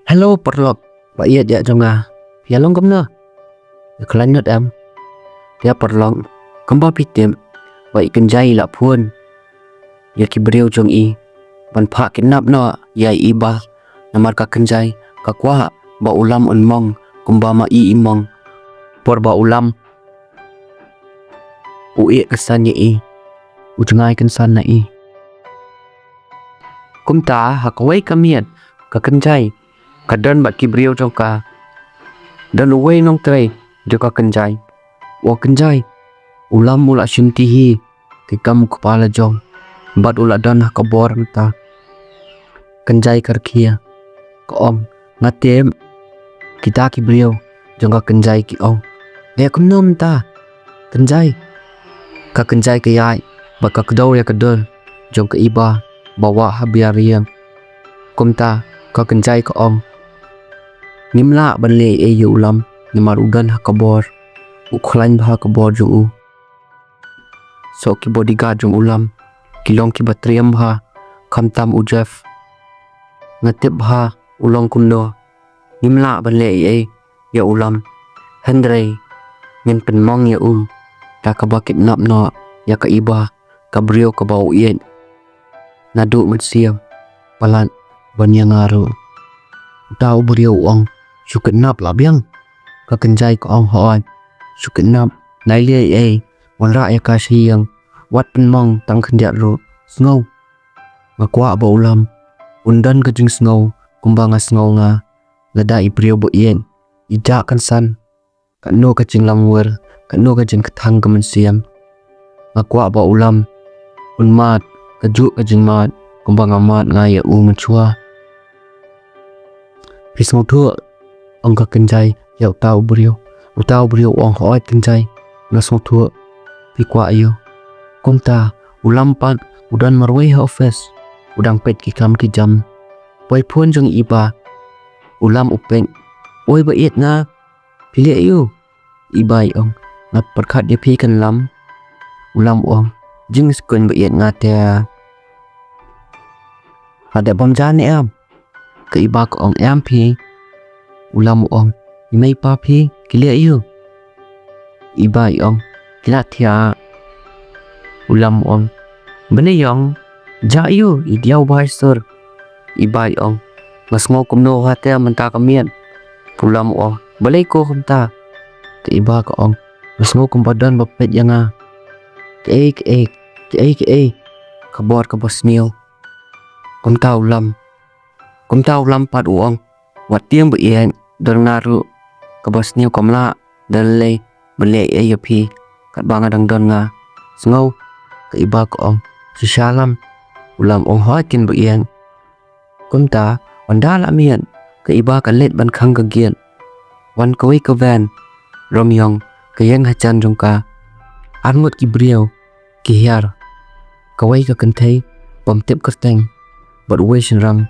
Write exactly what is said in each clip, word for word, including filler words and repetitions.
Hello paralok ba ïeit jong nga. Ïa long kumno? Ïa khlaiñ noh em? Ïa paralok, kumba phi tip ba i Kynjai i la phone ïa ki briew jong i ban phah kidnap noh ïa i Iba. Namar ka Kynjai ka kwah ba u Lam un mong kumba ma i i mong. Por ba u Lam u ïeh kynsan ïa i, u jngai kynsan na i. Kumta ha kawei ka miet ka Kynjai ka don bad ki briew jong ka. Don uwei nongtrei jong ka Kynjai. U ong, Kynjai, u Lam u la shim ti hi ki kam u kpa la jong bad u la don ha ka bor mynta. Kynjai ka rkhie, ka ong, nga tip. Kita ki briew jong ka Kynjai ki ong, ïa kumno mynta Kynjai? Ka Kynjai ka ïaid bad ka kdew ïa ka dur jong ka Iba ba wah ha biar ïing. Kumta ka Kynjai ka ong, ngim lah ban leh ei ei ïa u Lam namar u don ha ka bor, u khlaiñ bha ka bor jong u. Soh ki bodyguard jong u Lam ki long kiba triem bha, khamtam u Jeff. Nga tip bha u long kumno. Ngim lah ban leh ei ei ïa u Lam, hynrei ngin pynmong ïa u da kaba kidnap noh ïa ka Iba, ka briew kaba u ïeit naduh mynsiem palat ban ïa nga ruh. Uta u briew u ong, shu kidnap lah biang. Ka Kynjai ka ong, hooid, shu kidnap. Nai leh ei ei, wanrah ïa ka sha ïing, wat pynmong tang khyndiat ruh. Sngew, nga kwah ba u Lam un don ka jingsngew kumba nga sngew nga, lada i briew ba ïeit i jah kynsan, katno ka jinglamwir, katno ka jingkthang ka mynsiem. Nga kwah ba u Lam un mad kajuh ka jingmad kumba nga mad nga ïa u mynshuwa. Phi sngewthuh? Ong ka Kynjai ïa uta u briew. Uta u briew u ong, hooid Kynjai, nga sngewthuh. Phi kwah aïu? Kumta u Lam pat u don marwei ha office, u dang peit ki kam ki jam. Poi phone jong i Iba. U Lam u peit. Oi ba ïeit nga, phi leh aïu? I Iba i ong, nga pyrkhat ïa phi kan Lam. U Lam u ong, jingïaskuiñ ba ïeit nga te. Haduh bym ja ne em? Ka Iba ka ong, em phi. U Lam u ong, i mei i pa phi ki leh aïu? I Iba i ong, ki la thiah. U Lam u ong, balei ong, ja aïu i diaw bha i sur? I Iba i ong, nga sngew kumno ha te mynta ka miet. U Lam u ong, balei ko kumta? Ka Iba ka ong, nga sngew kumba don ba peit ïa nga. Kaei kaei, kaei kaei, ka bor kaba sniew. Kumta u Lam, kumta u Lam pat u ong, wat tieng ba ïeit, don nga ruh, kaba sniew kam lah da lei ban leh ei ei ïa phi katba nga dang don nga. Sngew, ka Iba ka ong, shisha Lam? U Lam u ong, hooid kin ba ïeit. Kumta ynda la miet, ka Iba ka leit ban khang ka gate. Wan kawei ka van romïong ka ïeng hajan jong ka. Arngut ki briew ki hiar. Kawei ka kynthei bym tip kyrteng bad uwei shynrang.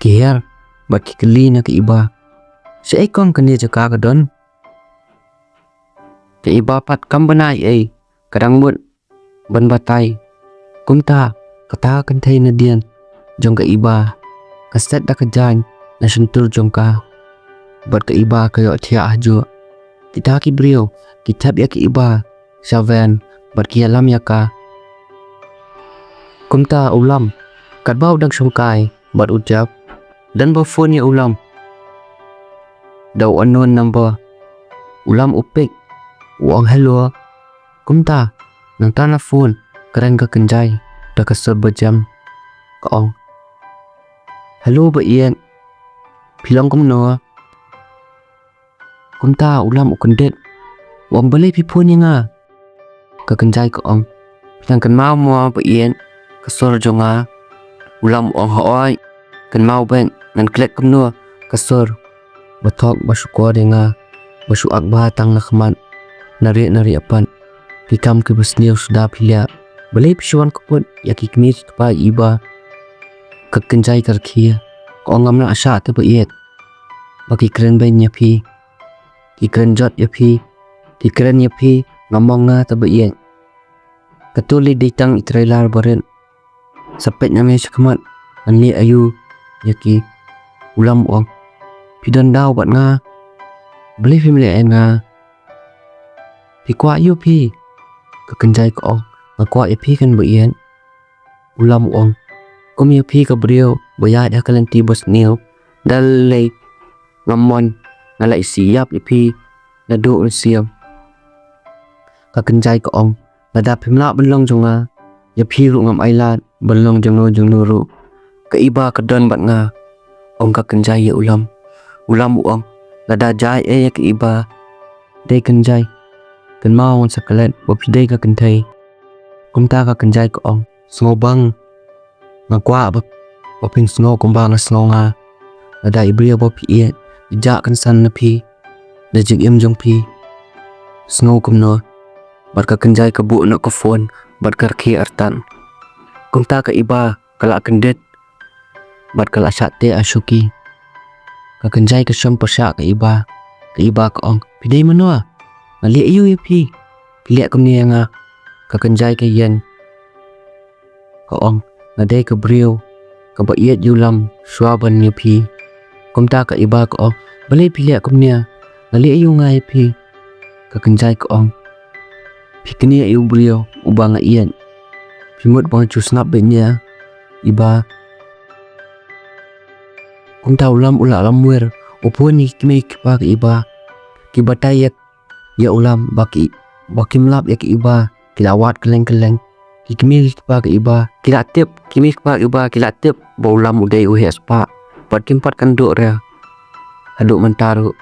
Ki hiar bad ki kylli na ka Iba, shaei kong kane jaka ka don? Ka Iba pat kam bna ei ei, ka dang mut ban batai. Kumta kata ka kynthei nadien jong ka Iba ka set da ka jaiñ na shyntur jong ka, bad ka Iba ka ïoh thiah hajuh. Kita ki briew ki thep ïa ka Iba sha van bad ki ïalam ïa ka. Kumta u Lam katba u dang shongkai bad u Jeff, don ba phone ïa u Lam da u unknown number. U Lam u pick, u ong, hello. Kumta nangta na phone kren ka Kynjai da ka sur ba jem, ka ong, hello ba ïeit, phi long kumno? Kumta u Lam u kyndit, u ong, balei phi phone ïa nga? Ka Kynjai ka ong, phi dang kynmaw mo ba ïeit ka sur jong nga? U Lam u ong, hooid, kynmaw beit, ngan klet kumno ka sur ba thok ba shu kor ïa nga, ba shu ak bha tang na khmat, na rieh na rieh pat. Ki kam kiba sniew suda phi leh. Balei phi shu wan kput ïa ki kmie ki kpa i Iba? Ka Kynjai ka rkhie, ka ong, ngam lah shah te ba ïeit ba ki kren beiñ ïa phi, ki kren jot ïa phi, ki kren ïa phi, ngam ong nga te ba ïeit. Kato lei dei tang i trailer barit. Sa peit nangne shakhmat ngan leh aïu ïa ki. U Lam u ong, phi don daw bad nga. Balei phim leh ïa nga? Phi kwah ïa u phi? Ka Kynjai ka ong, nga kwah ïa phi kan ba ïeit. U Lam u ong, kum ïa phi ka briew ba ïaid ha ka lynti ba sniew, da lei ngam mon, nga la isih ïap ïa phi naduh mynsiem. Ka Kynjai ka ong, lada phim lah ban long jong nga, ïa phi ruh ngam ailad ban long jong no jong no ruh. Ka Iba ka don bad nga, ong ka Kynjai ïa u Lam. U Lam u ong, lada jia ei ei ïa ka Iba, dei Kynjai, kynmaw ngan sa klet ba phi dei ka kynthei. Kumta ka Kynjai ka ong, sngewbang. Nga kwah ba, ba phin sngew kumba nga sngew nga. Lada i briew ba phi ïeit i jah kynsan na phi, na jingim jong phi, sngew kumno? Bad ka Kynjai ka buh noh ka phone bad ka rkhie artat. Kumta ka Iba ka la kyndit bad ka la shah teh ha shuki. Ka Kynjai ka shong pyrshah ka Iba. Ka Iba ka ong, phi dei mano? Nga leh aïu ïa phi? Phi leh kumne ïa nga. Ka Kynjai ka ïeng, ka ong, nga dei ka briew kaba ïeit ïa u Lam shuwa ban ïa phi. Kumta ka Iba ka ong, balei phi leh kumne? Nga leh aïu nga ïa phi? Ka Kynjai ka ong, phi knieh ïa u briew uba nga ïeit. Phi mut ba nga ju sngap beit ïa i Iba. Kumta u Lam u la lamwir, u phone ïa ki kmie ki kpa ka Iba. Ki batai ïa, ïa u Lam ba ki, ba kim lap ïa ka Iba, ki la wad kylleng kylleng. Ki kmie ki kpa ka Iba ki la tip, ki kmie ki kpa ka Iba ki la tip ba u Lam u dei u heh spah bad kim pat kynduh re haduh mynta ruh.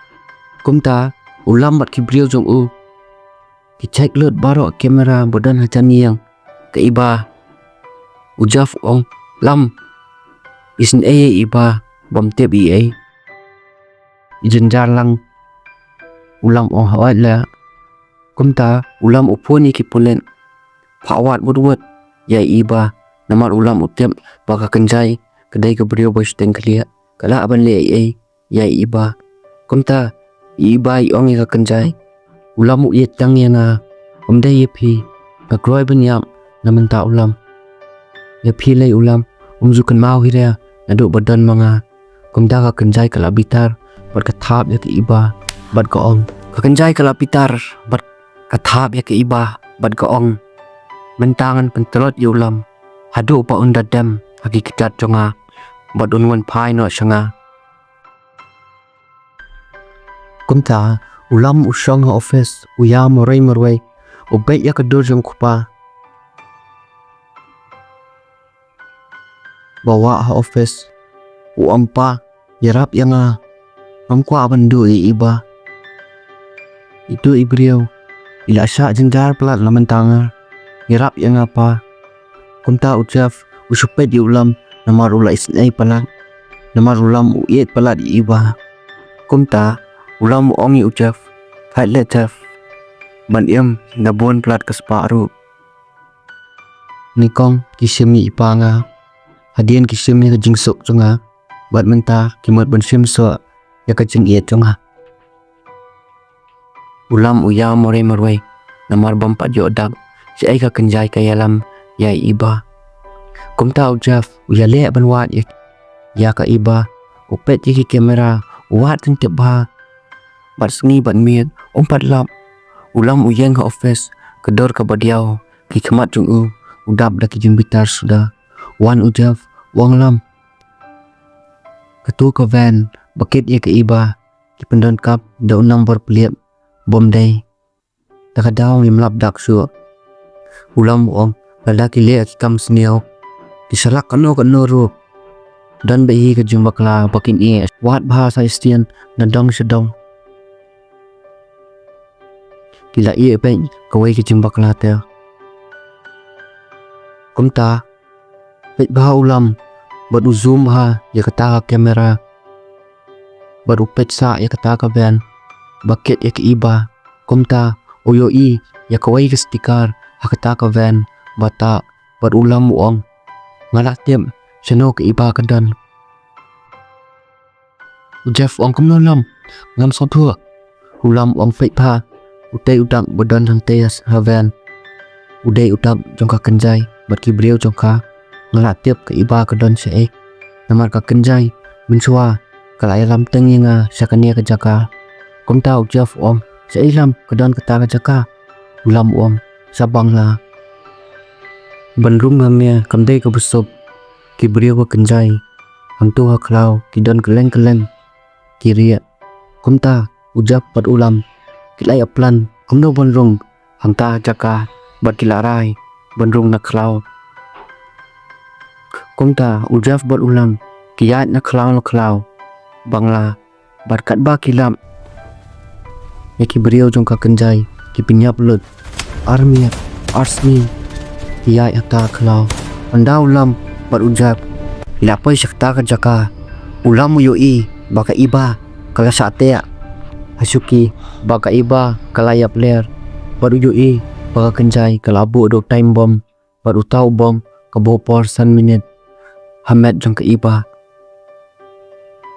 Kumta u Lam bad ki briew jong u ki check lut baroh camera ba don hajan ïing ka Iba. U Jeff u ong, Lam, isynei ïa i Iba, bym tip ei ei. I jynjar lang. U Lam u ong, hooid leh. Kumta u Lam u phone ïa ki pulit, phah wad wut wut ïa i Iba, namar u Lam u tip ba ka Kynjai ka dei ka briew ba shiteng khlieh, ka lah ban leh ei ei ïa i Iba. Kumta i Iba i ong ïa ka Kynjai, u Lam u ïeit tang ïa nga, um dei ïa phi. Nga kloi ban ïap na bynta u Lam. Ïa phi lei u Lam um ju kynmaw hi re naduh ba don ma nga. Kumta ka Kynjai ka la bitar bad ka thap ïa ka Iba bad ka ong, ka Kynjai ka la bitar bad ka thap ïa ka Iba bad ka ong, mynta ngan pyntlot ïa u Lam haduh ba un da dem ha ki kjat jong nga bad un wan phai noh sha nga. Kumta u Lam u shong ha office, u ïa marwei marwei, u beit ïa ka dur jong u kpa ba wah ha office. U ong, pa, ïarap ïa nga, ngam kwah ban duh ïa i Iba. Itu i briew i la shah jynjar palat na bynta nga. Ïarap ïa nga, pa. Kumta u Jeff u shu peit ïa u Lam namar u la isynei palat, namar u Lam u ïeit palat ïa i Iba. Kumta u Lam u ong ïa u Jeff, peit leh Jeff, ban im da bun palat ka spah ruh. Nyngkong ki shim ïa i pa nga, hadien ki shim ïa ka jingsuk jong nga, bad mynta ki mut ban shim shuh ïa ka jingïeit jong nga. U Lam u ïa marwei marwei namar bym pat ïoh dak shaei ka Kynjai ka ïalam ïa i Iba. Kumta u Jeff u ïaleh ban wad ïa, ïa ka Iba. U peit ïa ki camera, u wad teng tip bha. Bad sngi bad miet um pat lap. U Lam u ïeng ha office, ka dur kaba diaw, ki khmat jong u u dap da ki jingbitar suda. Wan u Jeff, u ong, Lam, katu ka van ba kit ïa ka Iba ki pyndonkam da u number plate bym dei. Da ka daw ngim lap dak shuh. U Lam u ong, lada ki leh ki kam sniew, ki shalak kano kano ruh, don beit hi ka jingbakla ba kin ïeh. Wad bha sa shisien na dong sha dong. Ki la ïeh beit kawei ka jingbakla te. Kumta peit bha u Lam bad u zoom bha ïa kata ka camera bad u peit sah ïa kata ka van ba kit ïa ka Iba. Kumta u ïohi ïa kawei ka sticker ha kata ka van ba tah, bad u Lam u ong, nga la tip shano ka Iba ka don. U Jeff u ong, kumno Lam, ngam sngewthuh. U Lam u ong, peit bha, utei u dak ba don hangtei ha van, u dei u dak jong ka Kynjai bad ki briew jong ka. Nga la tip ka Iba ka don shaei, namar ka Kynjai mynshuwa ka la ïalam teng ïa nga sha kane ka jaka. Kumta u Jeff u ong, shaei Lam ka don kata ka jaka? U Lam u ong, sha Bangla. Ban rung hangne kam dei kaba suk. Ki briew ka kynjai hangto ha khlaw ki don kylleng kylleng ki rieh. Kumta u Jeff bad u Lam ki la ïa plan kumno ban rung hangta jaka bad ki la rai ban rung na khlaw. Kumta u Jeff bad u Lam ki ïaid na khlaw na khlaw Bangla bad katba ki lap ïa ki briew jong ka kynjai ki pynïap lut. Ar miet ar sngi ki ïaid hangta khlaw. Hynda u Lam bad u Jeff ki la poi sha kata ka jaka, u Lam u ïohi ba ka Iba ka la shah teh ha shuki, ba ka Iba ka la ïap ler bad u ïohi ba ka kynjai ka la buh da u time bomb. Bad uta u bom ka buh por san minit ha met jong ka Iba.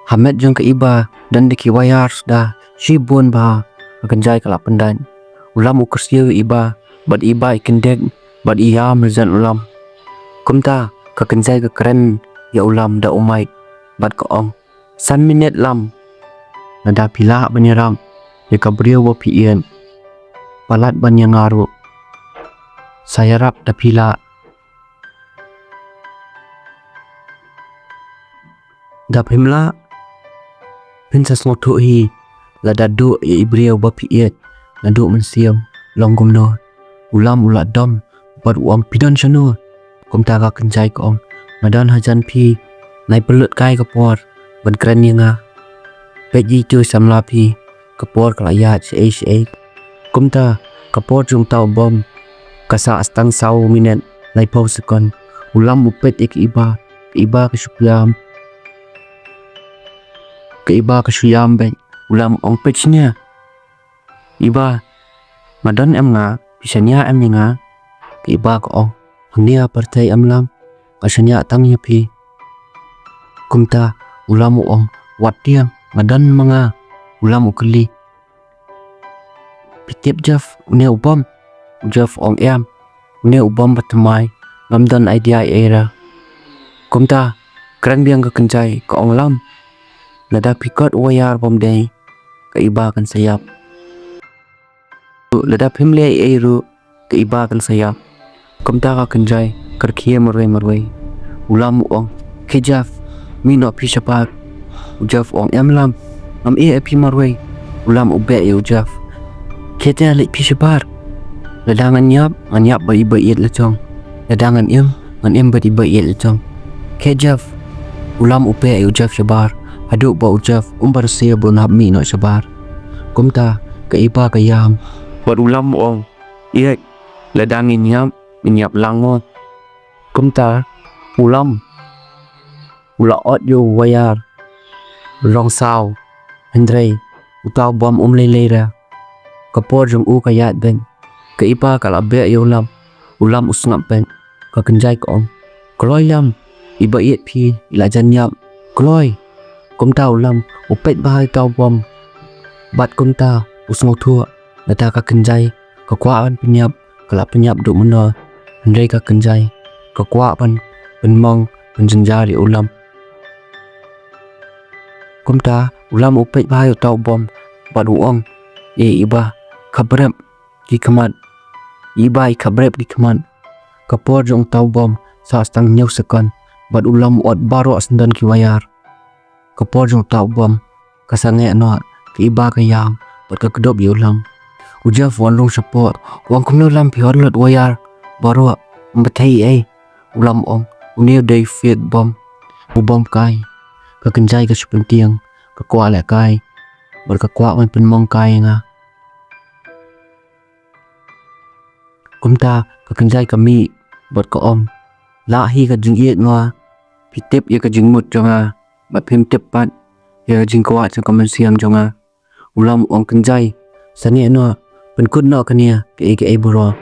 Ha met jong ka Iba don da ki wire da shibun bha. Ka kynjai ka la pyndait. U Lam u kyrsiew ïa Iba bad Iba i kyndit bad i ïam hajan u Lam. Kumta ka kynjai ka kren ïa u Lam da u mic bad ka ong, san minit Lam. Lada phi lah ban ïarap ïa ka briew ba phi ïeit, palat ban ïa nga ruh. Sa ïarap da phi lah. Da phim lah, phin sa sngewthuh hi lada duh ïa i briew ba phi ïeit naduh mynsiem long kumno. U Lam u la dom bad u ong, phi don shano? Kumta ka kynjai ka ong, nga don hajan phi. Nai pynlut kai ka por ban kren ïa nga. Peit ïa i tui samla phi, ka por ka la ïaid shaei shaei. Kumta ka por jong uta u bom ka sah tang saw minit laiphew sekon. U Lam u peit ïa ka Iba, ka Iba ka shu ïam. Ka Iba ka shu ïam beit. U Lam u ong, peit shane Iba, nga don em nga, phi shaniah em ïa nga? Ka Iba ka ong, hangne ha pyrthei em Lam, nga shaniah tang ïa phi. Kumta u Lam u ong, wat tieng, nga don ma nga. U Lam u kylli, phi tip Jeff, une u bom? U Jeff u ong, em, une u bom ba thymmai, ngam don idea ei ei re. Kumta kren biang ka kynjai ka ong, Lam, lada phi kot u wire bym dei, ka Iba kan sa ïap. Lada phim leh ei ei ruh ka Iba kan sa ïap. Kumta ka kynjai ka rkhie marwei marwei. U Lam u ong, khie Jeff, mih noh phi shabar. U Jeff u ong, em Lam, ngam ïeh ïa phi marwei. U Lam u beh ïa u Jeff. Khie te leit phi shabar. Lada ngan ïap, ngan ïap bad i ba ïeit la jong. Lada ngan im, ngan im bad i ba ïeit la jong. Khie Jeff. U Lam u beh ïa u Jeff shabar haduh ba u Jeff um bad sngewbha ban hap mih noh shabar. Kumta ka Iba ka ïam. Bad u Lam u ong, ïeit, lada ngin ïap, ngin ïap lang mo. Kumta u Lam u la ot ïa u wire rong saw, hynrei uta u bom um lei lei re. Ka por jong u ka ïaid beit. Ka Iba ka la beh ïa u Lam. U Lam u sngap beit. Ka kynjai ka ong, kloi Lam, i ba ïeit phi i la jan ïap. Kloi. Kumta u Lam u peit bha ïa uta u bom. Bad kumta u sngewthuh lada ka kynjai ka kwah ban pynïap, ka la pynïap duh mynno. Hynrei ka kynjai ka kwah ban pynmong, pynjynjar ïa u Lam. Kumta u Lam u peit bha ïa uta u bom bad u ong ïa i Iba, khabrep ki khmat. I Iba i khabrep ki khmat. Ka por jong uta u bom sah tang hynñiew sekon bad u Lam u ot baroh syndon ki wire. Ka por jong uta u bom ka sangeh noh, ka Iba ka ïam bad ka kdup ïa u Lam. U Jeff u wan rung shapoh, u ong, kumno Lam, phi ot lut wire baroh, ym bthei ei ei. U Lam u ong, une u dei fake bom, u bom kai. Ka kynjai ka shu pyntieng, ka kwah leh kai bad ka kwah ban pynmong kai ïa nga. Kumta ka kynjai ka mih bad ka ong, lah hi ka jingïeit nga, phi tip ïa ka jingmut jong nga bad phim tip pat ïa ka jingkwah jong ka mynsiem jong nga. U Lam u ong, kynjai, sangeh noh, pynkut noh kane kaei kaei baroh.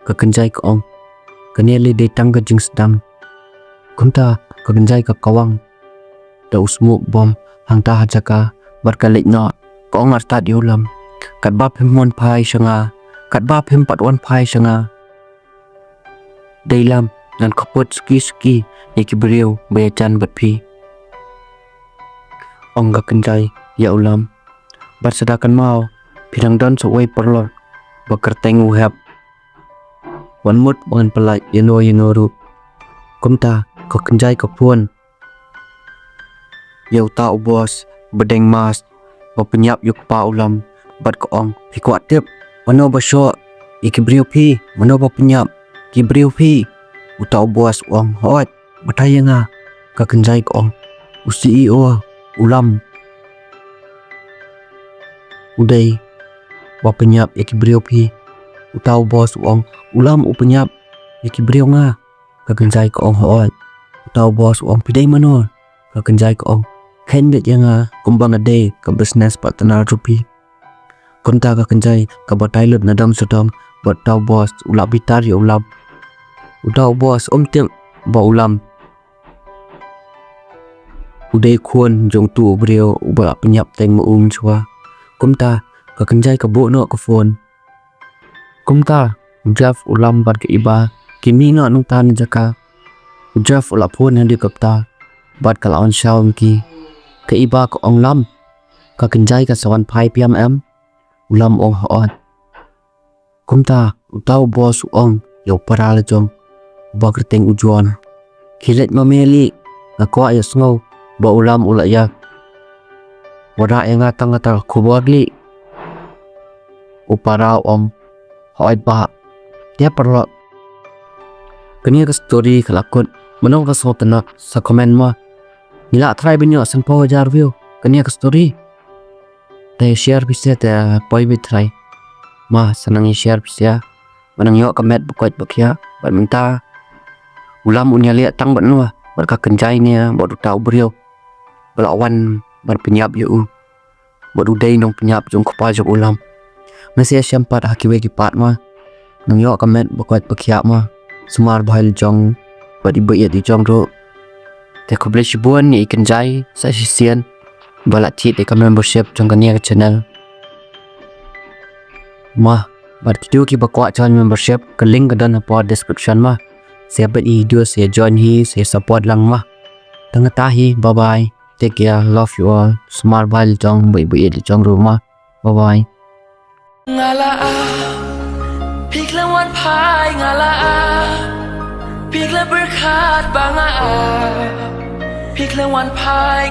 Ka kynjai ka ong, kane lei dei tang ka jingsdang. Kumta ka kynjai ka kawang da u smoke bom hangta ha jaka bad ka leit noh. Ka ong artat ïa u Lam, katba phim wan phai sha nga, katba phim pat wan phai sha nga, dei Lam ngan khappud suki suki ïa ki briew ba ïajan bad phi. ong ka Kynjai ïa u Lam. Bad sa da kynmaw, phi dang don sa uwei paralok ba kyrteng u Hep. Wan mut ba ngan pyllait ïano ïano ruh. Kumta ka Kynjai ka phone ïa uta u boss ba deng mask ba pynïap ïa u kpa u Lam bad ka ong, phi kwah tip mano ba shoh ïa ki briew phi, mano ba pynïap ki briew phi? Uta u boss u ong, hooid, batai ïa nga. Ka Kynjai ka ong, u C E O u Lam u dei ba pynïap ïa ki briew phi. Uta u boss u ong, u Lam u pynïap ïa ki briew nga. Ka Kynjai ka ong, hooid. Uta u boss u ong, phi dei mano? Ka Kynjai ka ong, kheiñ beit ïa nga kumba nga dei ka business partner jong phi. Kumta ka Kynjai ka batai lut na dong sha dong bad uta u boss u la bitar ïa u Lam. Uta u boss um tip ba u Lam u dei khun jong utu u briew uba la pynïap teng ma u mynshuwa. Kumta ka Kynjai ka buh noh ka phone. Kumta u Jeff, u Lam bad ka Iba ki mih noh nangta na jaka. U Jeff u la phone helicopter bad ka la wan shaw ïa ki. Ka Iba ka ong, Lam, ka Kynjai ka sa wan phai phi ïa em? U Lam u ong, hooid. Kumta uta u boss u ong ïa u para la jong uba kyrteng u John, khie leit ma me lei, nga kwah ïa sngew ba u Lam u la ïap. Wat rah ïa nga tang kata ka khubor lei. U para u ong, hooid bah. Te paralok, kane ka story ka la kut. Mano ba sngewtynnat sa comment ma. Ngi la try ban ïoh sanphew hajar view kane ka story. Te share phi sha, te poi beit try. Ma, sa nang ïa share phi sha. Ba nang ïoh ka met ba koit ba khiah. Bad mynta u Lam un ïaleh tang bad no, bad ka Kynjai ne bad uta u briew ba la wan ban pynïap ïa u, bad u dei nongpynïap jong u kpa jong u Lam. Ngin sa ïashem pat ha kiwei ki part ma. Nang ïoh ka met ba koit ba khiah ma. Sumar bha ïa la jong bad i ba ïeit la jong ruh. Te khublei shibun ïa i Kynjai sa shisien ba la thied ïa ka membership jong kane ka channel. Ma, bad kito kiba kwah join membership, ka link ka don hapoh description ma. Sa ïa peit ïa i video, sa ïa join hi, sa ïa support lang ma. Tang kata hi, bye bye. Take care, love you all. Sumar bha ïa la jong bad i ba ïeit la jong ruh ma. Bye bye. Nga la ap, phi khlem wan phai, nga la ap, phi khlem pyrkhat ba nga ap, phi khlem wan phai.